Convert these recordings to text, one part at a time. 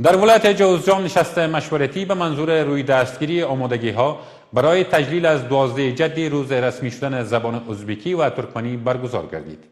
در ولایت جوزجان نشست مشورتی به منظور روی دستگیری آمادگی ها برای تجلیل از 12 جدی روز رسمی شدن زبان ازبکی و ترکمنی برگزار گردید.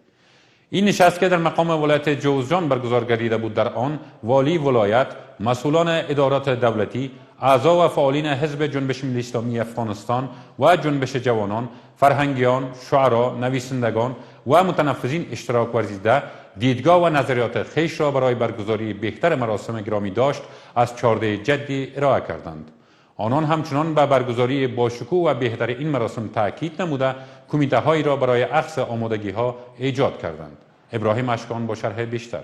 این نشست که در مقام ولایت جوزجان برگزار گردیده بود، در آن والی ولایت، مسئولان ادارات دولتی، اعضا و فعالین حزب جنبش ملی اسلامی افغانستان و جنبش جوانان، فرهنگیان، شعرا، نویسندگان و متنفذین اشتراک ورزیده، دیدگاه و نظریات خویش را برای برگزاری بهتر مراسم گرامی داشت از 14 جدی ارائه کردند. آنان همچنان به برگزاری باشکوه و بهتر این مراسم تاکید نموده، کمیته هایی را برای اخذ آمادگی ها ایجاد کردند. ابراهیم اشکان با شرح بیشتر.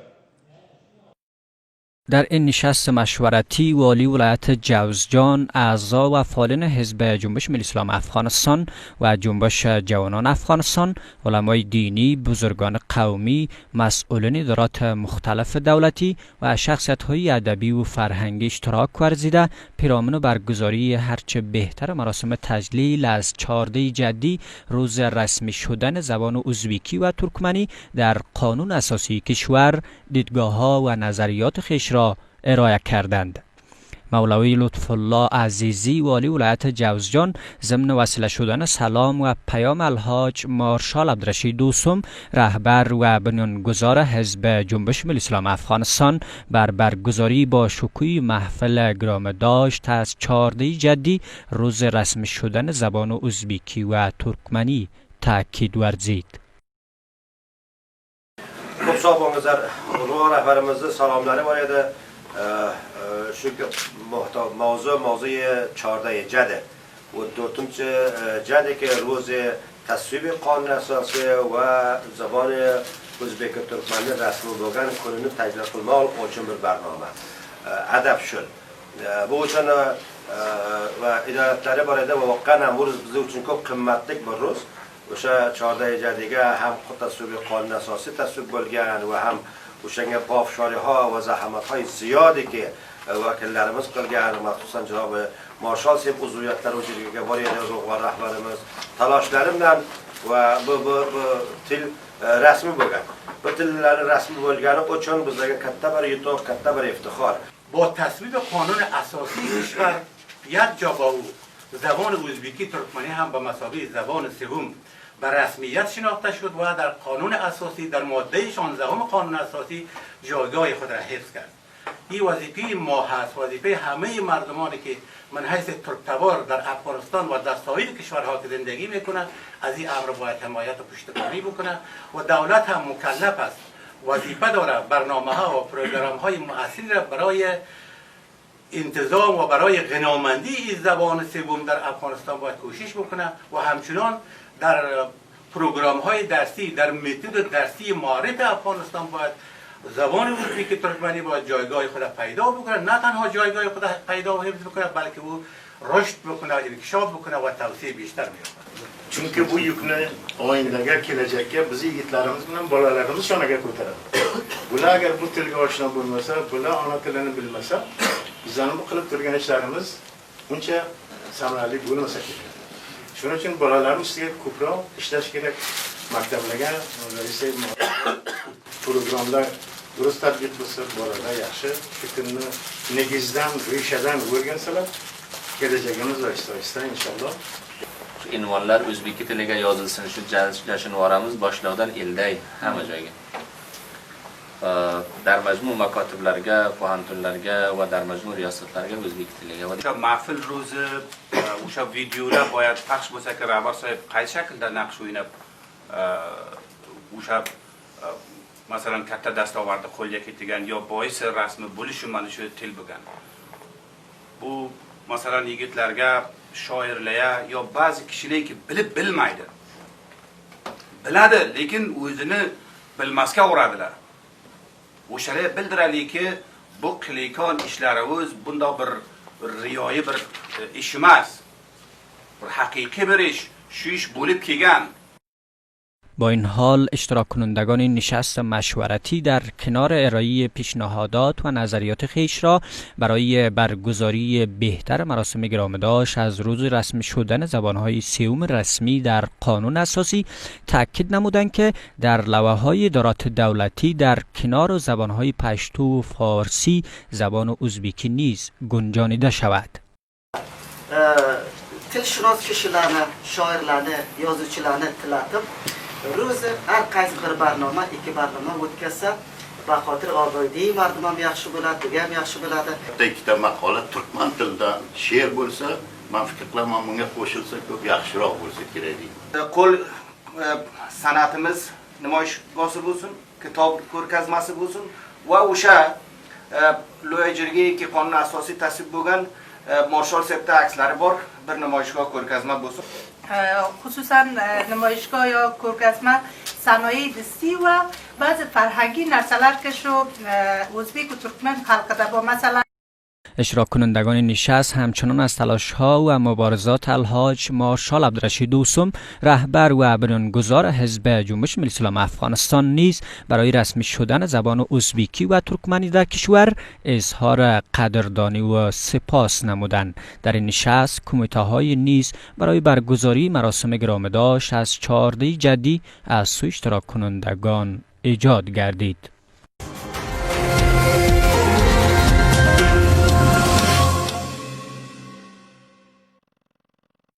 در این نشست مشورتی، والی ولایت جوزجان، اعضا و فعالین حزب جنبش ملی اسلام افغانستان و جنبش جوانان افغانستان، علمای دینی، بزرگان قومی، مسئولین ادارات مختلف دولتی و شخصیت های ادبی و فرهنگی اشتراک ورزیده، پیرامون برگزاری هرچه بهتر مراسم تجلیل از 14 جدی، روز رسمی شدن زبان ازبکی و ترکمنی در قانون اساسی کشور، دیدگاه ها و نظریات خویش را ارائه کردند. مولوی لطف الله عزیزی، والی ولایت جوزجان، ضمن وصله شدن سلام و پیام الحاج مارشال عبدالرشید دوستم، رهبر و بنیانگذار حزب جنبش ملی اسلام افغانستان، بر برگزاری با شکوه محفل گرامی داشت از 14 جدی، روز رسمی شدن زبان ازبکی و ترکمنی تاکید ورزید. Ko'p sog' bo'lingizlar. Ulug' rahbarimizni salomlari bor edi. Shu موضوع موضوع 14 جده و دوتمچ جده که روز تصویب قانون اساسی و زبان ازبک ترکمنی رسمی bo'lgan kunini tajlil qilmoq uchun bir barnoma adab shul bu uchun va hidoyatlari bor edi va voqean ham bu biz uchun ko'p qimmatli bir ro'z. O'sha 14 jadiga ham tasvibi qonun asosiy tasvib bo'lgan va ham o'shanga pofshoriha va zahamathay ziyodi ki vakillarimiz qilgan, maxsusan janobi marshal sep uzviyatlari o'sha bor edi, ulug'vor rahbarimiz taloshlari bilan va bu til rasmiy bo'lgan. Bu tillar rasmiy bo'lgani uchun bizlarga katta bir yutuq, katta bir iftixor. با تصویب قانون اساسی کشور، یک جا با او زبان ازبکی ترکمنی هم به مثابه زبان سوم به رسمیت شناخته شد و در قانون اساسی، در ماده 16 قانون اساسی جایگاه خود را حفظ کرد. این وظیفه ما هست، وظیفه همه مردمانی که من حیث ترکتبار در افغانستان و در سایر کشورها که زندگی میکنند، از این امر باید حمایت و پشتیبانی بکنه و دولت هم مکلف است، وظیفه داره برنامه ها و پروگرام های مؤثری را برای انتظام و برای غنامندی این زبان سوم در افغانستان باید کوشش بکنه و همچنان در پروگرام های درسی، در متد درسی معارف افغانستان باید زبان ازبکی ترکمنی باید جایگاه خود پیدا بکنه. نه تنها جایگاه خود پیدا و حفظ بکنه، بلکه او رشد بکنه، انکشاف بکنه و توسعه بیشتر مییابد. Chunki bu yukni oyindaga, kelajakka bizni yigitlarimiz bilan bolalarimiz shonaga ko'taradi. Bular agar bu tilga oshno bo'lmasa, bular ona tilini bilmasa, bizlarni bu qilib turgan ishlarimiz uncha samarali bo'lmasa kerak. Shuning uchun bolalarni ustiga ko'proq ishlash kerak. Maktablarga programlar durust tatbiq bo'lsa, bolalar yaxshi shu tilni negizdan, reshadan o'rgansalar, kelajagimiz osta osta inshaalloh. Shu unvonlar o'zbek tiliga yozilsin, shu jashunvoramiz boshliqdan elday hamma joyga. Dar majmu makotiblarga, pohantunlarga va dar majmu riyosatlarga o'zbek tiliga va O'sha mahfil ro'zi, o'sha videolar boyad paxsh bo'lsa ki, rahbar sohib qaysi shaklda naqsh o'ynab, o'sha masalan katta dastovarni qo'lga kiritgan yo boisi rasmi bo'lishi mana shu til bo'lgan. Bu masalan yigitlarga, shoirlarga yo ba'zi kishilarki bilib bilmaydi. Biladi, lekin o'zini bilmasga uradilar. O'shalar bildiradiki, bu qilayotgan ishlarimiz bundoq bir riyoyi bir ish emas. Bir haqiqiy bir ish. Shu ish bo'lib kelgan. با این حال اشتراک کنندگان نشست مشورتی در کنار ارائه پیشنهادات و نظریات خویش را برای برگزاری بهتر مراسم گرامیداشت از روز رسمی شدن زبانهای سوم رسمی در قانون اساسی تاکید نمودند که در لوحه‌های ادارات دولتی در کنار زبانهای پشتو و فارسی زبان ازبکی نیز گنجانیده شود. Tilshunos kishilarni, shoirlarni, yozuvchilarni tillatib, ro'zi har qaysi bir barnoma, ikki barnoma o'tkazsa, ba xotir obodiy mardum ham yaxshi bo'ladi, diga ham yaxshi bo'ladi. Bitta ikkita maqola turkman tilidan she'r bo'lsa, man fikr qilaman, bunga qo'shilsa ko'p yaxshiroq bo'lsa kerak deyman. Qo'l san'atimiz namoyishgohi bo'lsin, kitob ko'rgazmasi bo'lsin va o'sha loyiha jirgaki qonun asosiy tasvib bo'lgan marshal sepda akslari bor bir namoyishgoh ko'rgazma bo'lsin. خصوصا نمایشگاه یا ko'rgazma صنایع دستی و بعض فرهنگی narsalar که شو ازبک و ترکمن xalqida با مثلا اشتراک کنندگان نشست همچنان از تلاش‌ها و مبارزات الحاج مارشال عبدالرشید دوستم، رهبر و بنیانگذار حزب جنبش ملی اسلام افغانستان نیز برای رسمی شدن زبان ازبکی و ترکمنی در کشور اظهار قدردانی و سپاس نمودند. در این نشست کمیته‌های نیز برای برگزاری مراسم گرامیداشت از 14 جدی از سوی اشتراک کنندگان ایجاد گردید.